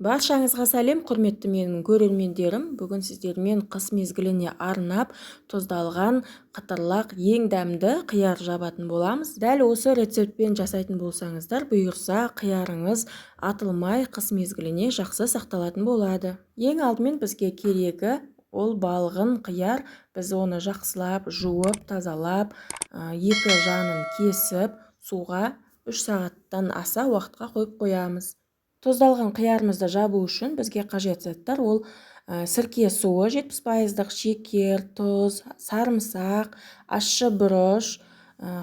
Баршаңызға сәлем, құрметті менің көрермендерім. Бүгін сіздермен қыс мезгіліне арнап тұздалған қытырлақ ең дәмді қияр жабатын боламыз. Дәл осы рецептпен жасайтын болсаңыздар, бұйырса қиярыңыз атылмай қыс мезгіліне жақсы сақталатын болады. Ең алдымен бізге керегі ол балғын қияр. Біз оны жақсылап жуып, тазалап, екі жанын кесіп, суға 3 сағаттан аса уақытқа қойып қоямыз. Тұздалған қиярымызды жабу үшін бізге қажет заттар ол сірке суы 70%-дық, шекер, тұз, сарымсақ, ащы бұрыш,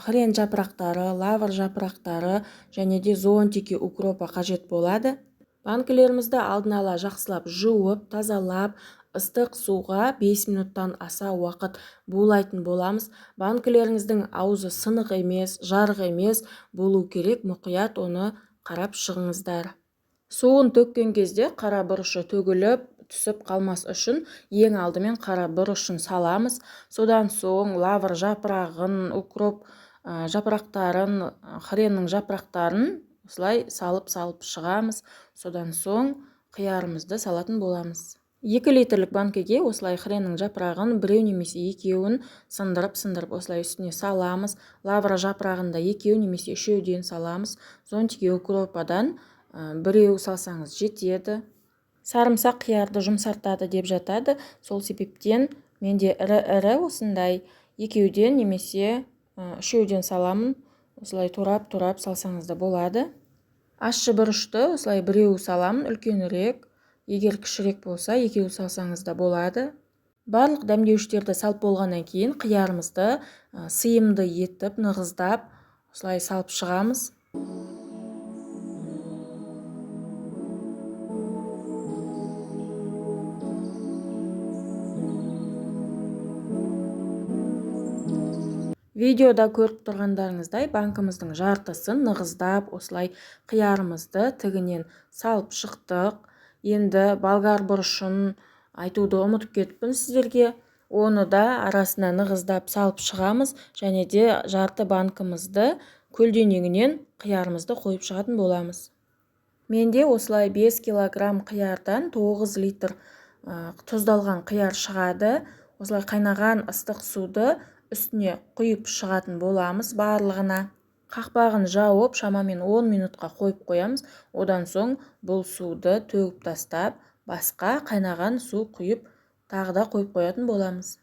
хрен жапырақтары, лавр жапырақтары және де зонтики укропа қажет болады. Банкілерімізді алдын ала жақсылап жуып, тазалап, ыстық суға 5 минуттан аса уақыт булайтын боламыз. Банкілеріңіздің аузы сынық емес, жарық емес болу керек, мұқият оны қарап шығыңыздар. Суын төккен кезде қара бұрышы төгіліп түсіп қалмас үшін ең алдымен қара бұрышын саламыз. Содан соң лавр жапырағын, укроп жапырақтарын, хреннің жапырақтарын осылай салып-салып шығамыз. Содан соң қиярымызды салатын боламыз. 2 литрлік банкіге осылай хреннің жапырағын біреу немесе екеуін сындырып-сындырып осылай үстіне саламыз. Лавр жапырағын да екеу немесе үшеуден саламыз. Зонтики укропадан біреу салсаңыз жетеді. Сарымсақ қиярды жұмсартады деп жатады. Сол себептен менде ірі-ірі осындай екеуден немесе үшеуден саламын. Осылай турап-турап салсаңыз да болады. Ащы бұрышты осылай біреу саламын, үлкенірек. Егер кішірек болса, екеу салсаңыз да болады. Барлық дәмдеуіштерді салып болғаннан кейін қиярымызды сыйымды етіп, нығыздап, осылай салып шығамыз. Видеода көріп тұрғандарыңыздай банкіміздің жартысын нығыздап, осылай қиярымызды тігінен салып шықтық. Енді болгар бұрышын айтуды ұмытып кетіппін сіздерге. Оны да арасына нығыздап салып шығамыз және де жарты банкімізді көлденеңінен қиярымызды қойып шығатын боламыз. Менде осылай 5 килограмм қиярдан 9 литр тұздалған қияр шығады. Осылай қайнаған ыстық суды үстіне құйып шығатын боламыз барлығына. Қақпағын жауып, шамамен 10 минутқа қойып қоямыз. Одан соң бұл суды төгіп тастап, басқа қайнаған су құйып, тағы да қойып қоятын боламыз.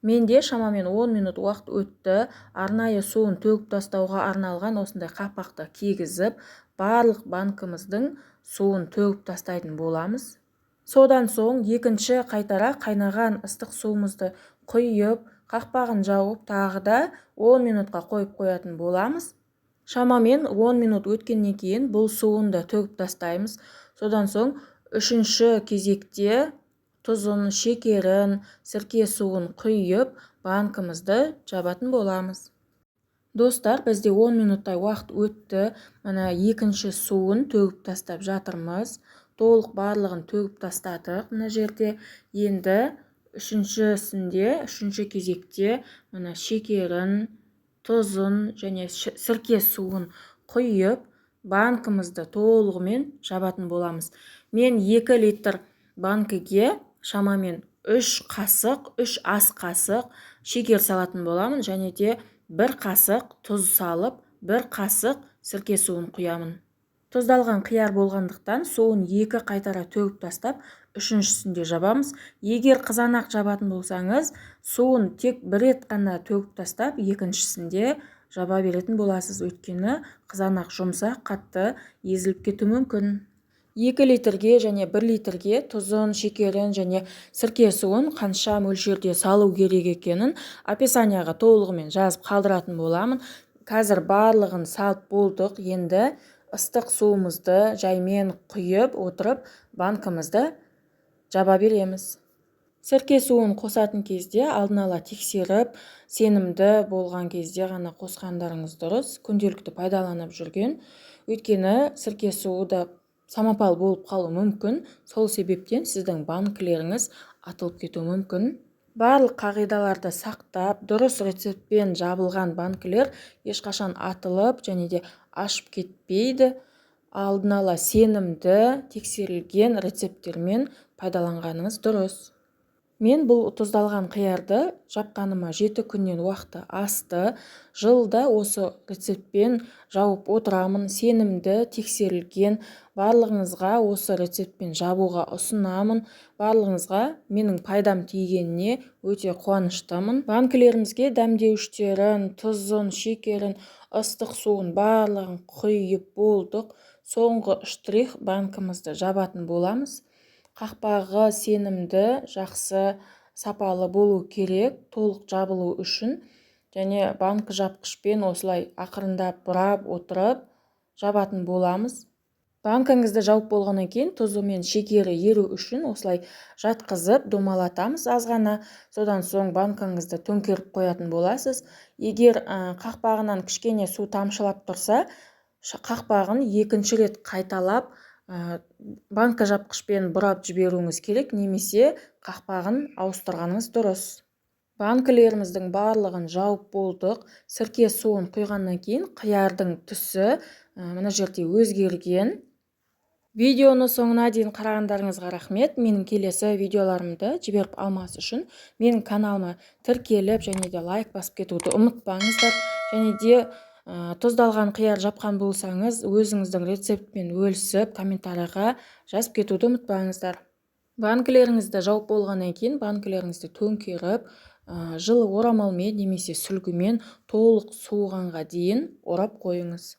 Менде шамамен 10 минут уақыт өтті. Арнайы суын төгіп тастауға арналған осындай қақпақты кигізіп, барлық банкіміздің суын төгіп тастайтын боламыз. Содан соң екінші қайтара қайнаған ыстық суымызды құйып, қақпағын жауып, тағы да 10 минутқа қойып қоятын боламыз. Шамамен 10 минут өткеннен кейін бұл суын да төгіп тастаймыз. Содан соң үшінші кезекте тұзын, шекерін, сірке суын құйып, банкімізді жабатын боламыз. Достар, бізде 10 минуттай уақыт өтті. Мына екінші суын төгіп тастап жатырмыз. Толық барлығын төгіп тастадық мына жерде. Енді үшінші кезекте мына шекерін, тұзын және сірке суын құйып, банкімізді толығымен жабатын боламыз. Мен 2 литр банкіге шамамен 3 қасық, 3 ас қасық шекер салатын боламын және де 1 қасық тұз салып, 1 қасық сірке суын құямын. Тұздалған қияр болғандықтан суын 2 қайтара төгіп тастап, үшіншісінде жабамыз. Егер қызанақ жабатын болсаңыз, суын тек бір рет қана төгіп тастап, екіншісінде жаба беретін боласыз. Өйткені қызанақ жұмсақ, қатты езіліп кетуі мүмкін. 2 литрге және 1 литрге тұзын, шекерін және сірке суын қанша мөлшерде салу керек екенін описанияға толығымен жазып қалдыратын боламын. Қазір барлығын салып болдық. Енді ыстық суымызды жаймен құйып отырып, банкімізді жаба береміз. Сірке суын қосатын кезде алдын ала тексеріп, сенімді болған кезде ғана қосқандарыңыз дұрыс. Күнделікті пайдаланып жүрген. Өйткені сірке суы да самопал болып қалуы мүмкін. Сол себептен сіздің банкілеріңіз атылып кетуі мүмкін. Барлық қағидаларды сақтап, дұрыс рецептпен жабылған банкілер ешқашан атылып және де ашып кетпейді. Алдын ала сенімді, тексерілген рецепттермен пайдаланғаныңыз дұрыс. Мен бұл тұздалған қиярды жапқаныма 7 күннен уақыты асты. Жылда осы рецептпен жауып отырамын. Сенімді, тексерілген. Барлығыңызға осы рецептпен жабуға ұсынамын. Барлығыңызға менің пайдам тигеніне өте қуаныштымын. Банкілерімізге дәмдеуіштерін, тұзын, шекерін, ыстық суын, барлығын құйып болдық. Соңғы штрих: банкімізді жабатын боламыз. Қақпағы сенімді, жақсы, сапалы болу керек толық жабылу үшін. Және банкі жапқышпен осылай ақырындап бұрап отырып жабатын боламыз. Банкіңізді жауып болғаннан кейін тұзы мен шекері еру үшін осылай жатқызып, домалатамыз аз ғана. Содан соң банкіңізді төңкеріп қоятын боласыз. Егер қақпағынан кішкене су тамшылап тұрса, қақпағын екінші рет қайталап, банка жапқышпен бұрап жіберуіңіз керек немесе қақпағын ауыстырғаныңыз дұрыс. Банкілеріміздің барлығын жауып болдық. Сірке суын құйғаннан кейін қиярдың түсі мына жерде өзгерген. Видеоны соңына дейін қарағандарыңызға рахмет. Менің келесі видеоларымды жіберіп алмас үшін менің каналыма тіркеліп және де лайк басып кетуді ұмытпаңыздар. Және де тұздалған қияр жапқан болсаңыз, өзіңіздің рецептпен бөлісіп, комментарийға жазып кетуді ұмытпаңыздар. Банкілеріңізді жауып болғаннан кейін банкілеріңізді төңкеріп, жылы орамалмен немесе сүлгімен толық суығанға дейін орап қойыңыз.